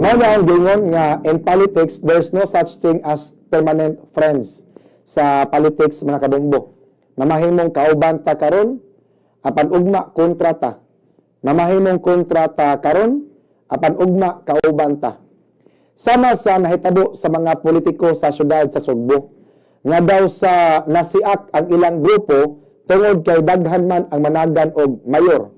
Mao na ang giingon nga in politics, there's no such thing as permanent friends sa politics, mga kabombo. Mamahimong kauban ta karon, apan ugma kontra ta. Mamahimong kontra ta karon, apan ugma kauban ta. Sama sa nahitabo sa mga politiko sa syudad sa Sugbo, nga daw sa nasiak ang ilang grupo tungod kay daghan man ang managan og mayor.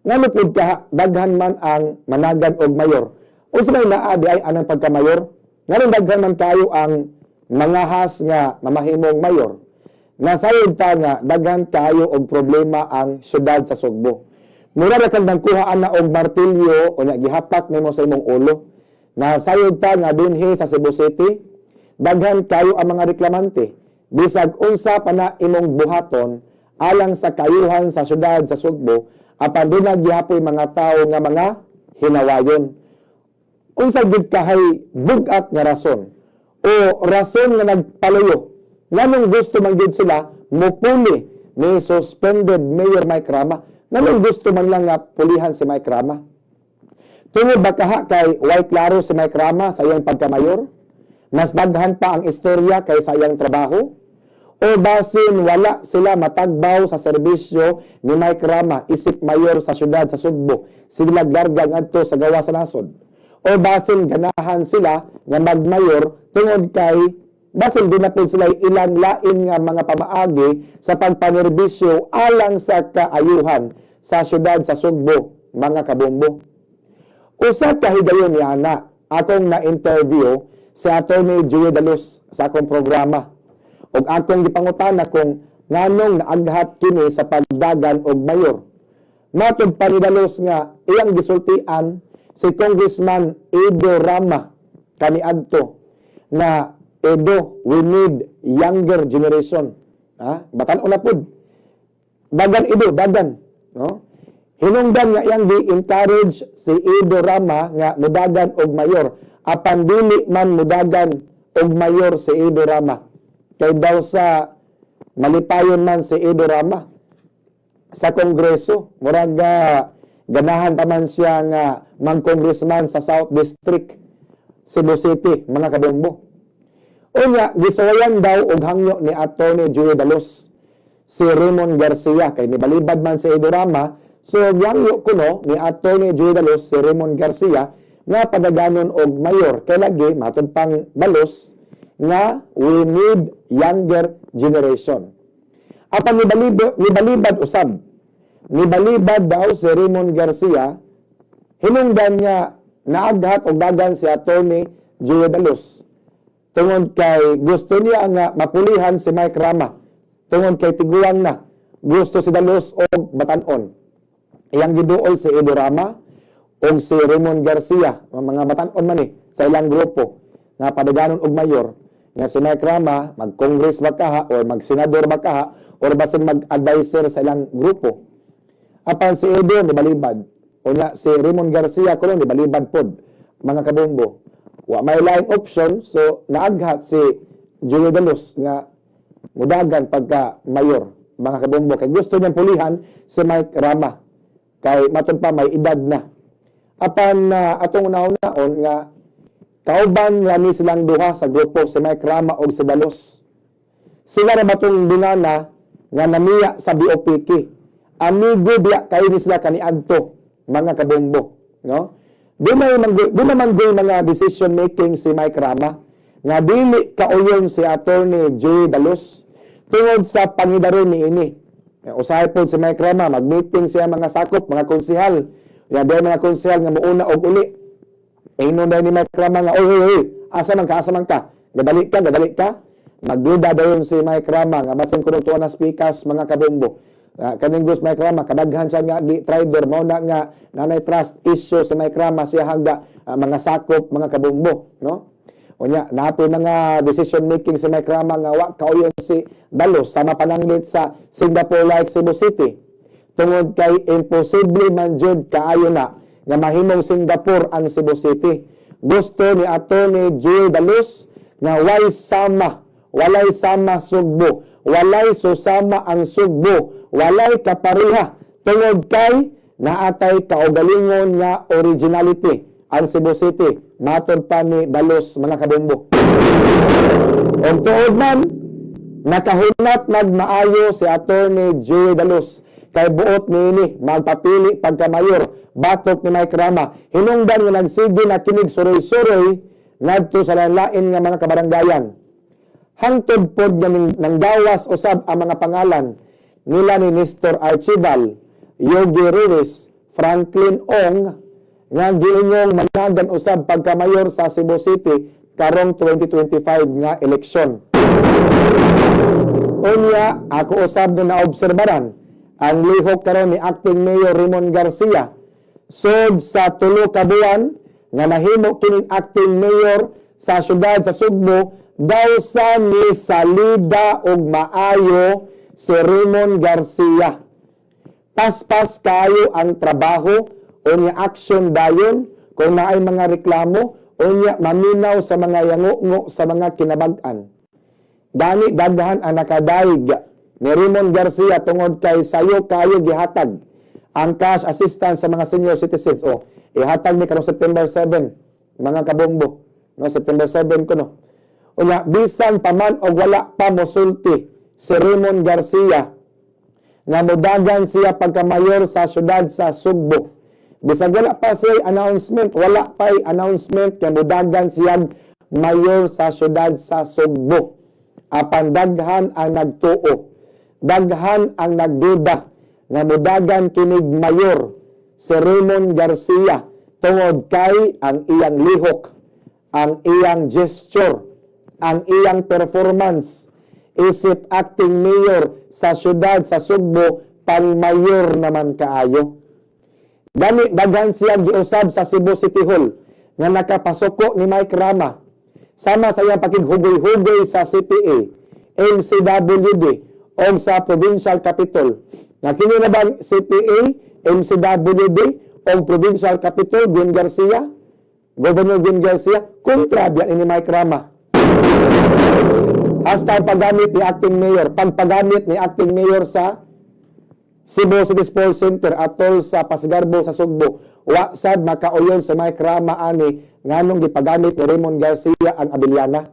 Ngano pud ka daghan man ang managan og mayor? Unsa may naa di ay anang pagkamayor? Nganong daghan man kayo ang mangahas nga mamahimong mayor? Nasayod ta nga daghan kayo og problema ang syudad sa Sugbo. Mura ra kag nagkuha ana og martilyo o nya gihapak nimo sa imong ulo. Nasayod ta nga dinhi sa Cebu City, daghan kayo ang mga reklamante. Bisag unsa pa na imong buhaton alang sa kayuhan sa syudad sa Sugbo, apan duna gihapoy mga tawo nga mga hinawayon. Unsa gid kahay bug-at nga rason o rason nga nagpaluyo nganong gusto man gid sila mupuli ni suspended Mayor Mike Rama? Nganong gusto man lang nga pulihan si Mike Rama? Tungod ba kaha kay way klaro si Mike Rama sa iyang pagkamayor? Mas daghan pa ang istorya kaysa iyang trabaho? O basin wala sila matagbaw sa serbisyo ni Mike Rama isip mayor sa syudad sa Sugbo, sila larga ngadto sa gawa sa nasod? O basin ganahan sila nga magmayor tungod kay basin duna pud sila ilang lain nga mga pamaagi sa pagpanerbisyo alang sa kaayuhan sa syudad sa Sugbo, mga kabombo? Usa ka higayon niana, akong na-interview si Attorney Joey Daluz sa akong programa. Ug akong gipangutana kung nganong naaghat kini sa pagdagan og mayor. Matod pa ni Daluz nga iyang gisultian si Congressman Edo Rama kaniadto na, "Edo, we need younger generation." Ha? Batan-o na pud. Dagan, Edo, dagan. No? Hinungdan nga iyang gi-encourage si Edo Rama nga mudagan og mayor. Apan dili man mudagan og mayor si Edo Rama. Kay daw sa malipayon man si Edo Rama sa Kongreso. Murag ganahan pa man siya nga mang-congressman sa South District, Cebu City, mga kabombo. Unya, gisuwayan daw og hangyo ni Attorney Joey Daluz si Raymond Garcia kay nibalibad man si Edo Rama, so gihangyo kuno ni Attorney Joey Daluz si Raymond Garcia nga padaganon og mayor kay lagi matud pang Daluz nga we need younger generation. Apan nibalibad usab, nibalibad daw si Raymond Garcia hinungdan niya naaghat og dagan si Attorney Joey Daluz tungod kay gusto niya nga mapulihan si Mike Rama tungod kay tiguang na, gusto si Daluz og batan-on. Iyang giduol si Edo Rama og si Raymond Garcia, mga batan-on man ni sa ilang grupo, nga padaganon og mayor nga si Mike Rama mag-congress ba kaha or mag-senador ba kaha or basin mag-advisor sa ilang grupo. Apan si Edo nibalibad. Unya si Raymond Garcia kuno nibalibad pod, mga kabombo. Wa may laing option, so naaghat si Joey Daluz nga mudagan pagka mayor, mga kabombo, kay gusto niyang pulihan si Mike Rama kay matud pa may edad na. Apan atong unahon nga kauban nga ni silang duha sa grupo, si Mike Rama og si Daluz. Sila ra batong dungana nga namiya sa BOPK? Amigo biya kayo ni sila kaniadto, mga kabombo, no? Di naman goy mga decision making si Mike Rama nga dili kauyon si Attorney Joey Daluz tungod sa pangidaron ni ini. Usahay pod si Mike Rama mag-meeting siya mga sakop, mga konsehal. Ya di mga konsehal nga muuna og uli. Ingnon daw ni Mike Rama nga, "Oy, oy, oy, asa man ka, asa man ka? Gadali ka, gadali ka." Magduda dayon si Mike Rama nga basin kuno tuwa na speakers, mga kabombo. Kaning Gus Mike Rama, kadaghan siya nga gi trader, mao na nga nanay trust issue si Mike Rama siya hangga mga sakop, mga kabombo, no? Unya, naa poy mga decision making si Mike Rama nga wa kauyon si Daluz, sama pananglit sa Singapore like Cebu City. Tungod kay imposible man jud kaayo na nga mahimong Singapore ang Cebu City. Gusto ni Attorney Joey Daluz nga way sama, walay sama Sugbo, walay susama ang Sugbo, walay kapareha tungod kay naatay kaugalingon nga originality. ang Cebu City. Matod pa ni Dalos, mga kabombo. Og tuod man, nakahunat nagmaayo si Attorney Joey Daluz kay buot niini magpapili pagka-mayor batok ni Mike Rama. Hinungdan nga nagsige na kinig suroy-suroy ngadto sa lain nga mga kabaranggayan. Hangtod pod nga nanggawas usab ang mga pangalan nila ni Nestor Archival, Yogi Ruiz, Franklin Ong nga giingong managan usab pagka-mayor sa Cebu City karong 2025 nga eleksyon. Unya, ako usab nga naobserbaran ang lihok karon ni Acting Mayor Raymond Garcia. Sod sa 3 ka buwan nga nahimo kining acting mayor sa syudad sa Sugbo, daw sa ni salida og maayo si Raymond Garcia. Paspas kayo ang trabaho, unya action dayon kung naay mga reklamo, unya maminaw sa mga yango sa mga kinabag-an. Gani daghan ang nakadayeg ni Raymond Garcia tungod kay sayo kayo gihatag ang cash assistance sa mga senior citizens. O, ihatag ni karong September 7, mga kabombo. No, September 7 ko no. Unya bisan pa man og wala pa mosulti si Raymond Garcia nga modagan siya pagka-mayor sa syudad sa Sugbo. Bisag wala pa siya announcement, wala pa announcement nga modagan siya mayor sa syudad sa Sugbo. Apan daghan ang nagtuo, daghan ang nagduda nga modagan kinig mayor si Raymond Garcia tungod kay ang iyang lihok, ang iyang gesture, ang iyang performance isip acting mayor sa syudad sa Sugbo, pang mayor naman kaayo. Gani daghan siya giusab sa Cebu City Hall nga nakapasuko ni Mike Rama sama sa iyang pakighugoy-hugoy sa CPA, MCWD o sa Provincial Capitol. Nga kini na bang CPA, MCWD o Provincial Capitol, Gwen Garcia, Governor Gwen Garcia, kontra biya ni Mike Rama. Hasta ang paggamit ni acting mayor, pagpagamit ni acting mayor sa Cebu City Sports Center atol sa Pasigarbo sa Sugbo, wa sad makauyon sa Mike Rama ani nganong gipagamit ni Raymond Garcia ang Abellana.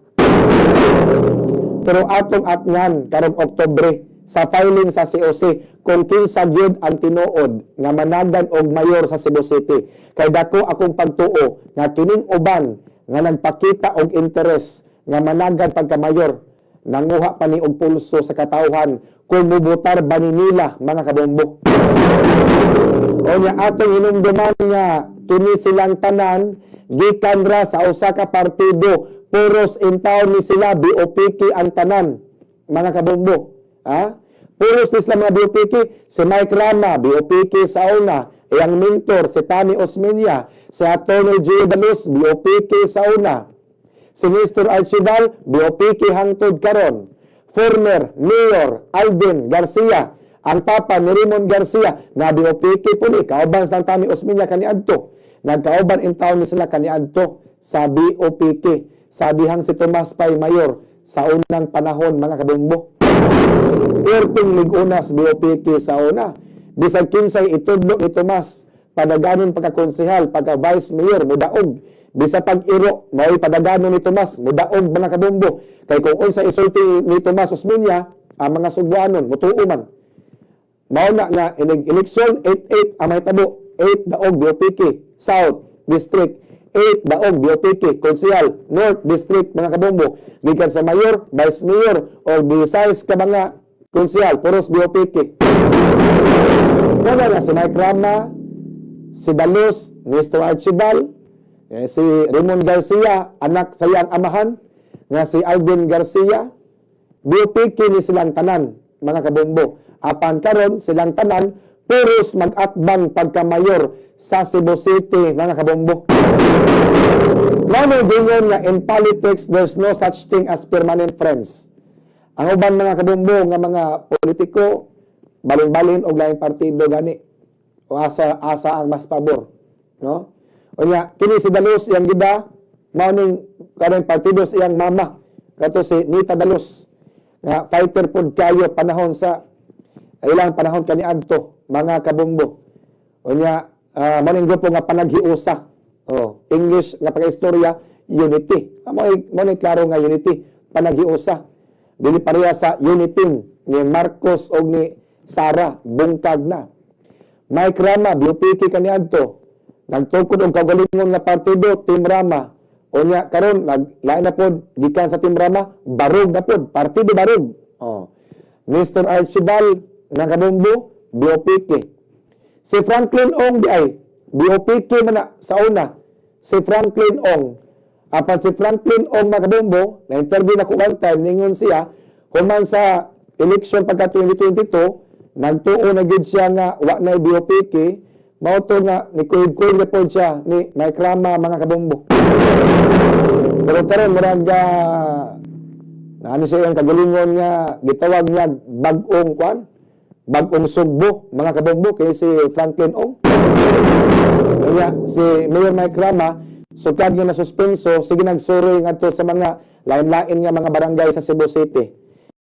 Pero atong atngan karong Oktubre sa filing sa COC kung kinsa gyud ang tinuod nga managan og mayor sa Cebu City. Kay dako akong pagtuo nga kining uban nga nagpakita og interes nga managan pagka-mayor, nanguha pa ni og pulso sa katawhan kung mubutar ba ni nila, mga kabombo. O nya atong hinumduman nga kini silang tanan gikan ra sa usa ka partido, puros intawon ni sila BOPK ang tanan, mga kabombo. Ha? Puros ni sila mga BOPK. Si Mike Rama, BOPK sa una, iyang mentor si Tami Osmeña, si Atty. J. Daluz, BOPK sa una. Si Nestor Archival, BOPK hangtod karon. Former Mayor Alvin Garcia, ang papa ni Raymond Garcia, na BOPK po ni, kauban sa Tami Osmeña kaniadto. Nagkauban in town ni sila kaniadto sa BOPK. Sa dihang si Tomas Pay Mayor sa unang panahon, mga kabombo. Perting lig-unas BOPK sa una. Bisag kinsay itudlo ni Tomas, padaganon pagka-konsehal, pagka vice mayor, mudaog. Bisa pag-iro, mao'y padaganon ni Tomas, mudaog, mga kabombo. Kay kung unsa isulti ni Tomas Osmeña, ang mga Sugbuanon, mutuo man. Mao na nga inig eleksyon 8-8 ang mahitabo, 8 daog BOPK South District, 8 daog BOPK Konsehal North District, mga kabombo. Gikan sa mayor, vice mayor o 16 ka mga konsehal, puros BOPK. Wala na si Mike Rama, si Daluz, Nestor Archibald, si Raymond Garcia, anak sa iyang amahan, nga si Alvin Garcia, BOPK ni silang tanan, mga kabombo. Apan karon silang tanan puros mag-atbang pagka-mayor sa Cebu City, mga kabombo. Mao dingon nga in politics there's no such thing as permanent friends. Ang uban, mga kabombo, nga mga politiko, balin-balin og laing partido gani o asa asa ang mas pabor, no? Unya kini si Daluz, iyang gida mao ning kanang partido sa iyang mama kato si Nita Daluz nga fighter pod kayo panahon sa ilang panahon kaniadto, mga kabombo. Unya mao ning grupo nga Panaghiusa. Oh. English nga pagkaistorya, unity. Mo ni klaro nga unity, panaghiusa. Dili pareha sa unity ni Marcos og ni Sara, bungkag na. Mike Rama, BOPK kaniadto. Nagtukod og kaugalingon nga partido, Team Rama. Unya karon naglain na pod gikan sa Team Rama, Barog na pod, Partido Barog. Oh. Mr. Archibald ng kabombo, BOPK. Si Franklin Ong di ay, BOPK man na sa una. Si Franklin Ong. Apan si Franklin Ong, mga kabombo, na interview na ko one time, ningon siya, human sa election pagka 2022, nagtuo na gid siya nga wa na BOPK, mao to nga ni kuhid na pod siya ni Mike Rama, mga kabombo. Pero karon murag na ano siya yung kagalingon nga gitawag niya bag-ong kwan, bag-ong sugbo, mga kabombo, kay si Franklin Ong. Kaya si Mayor Mike Rama, sukad nga na suspenso, sige nagsuroy ngadto sa mga lain-lain nga mga barangay sa Cebu City.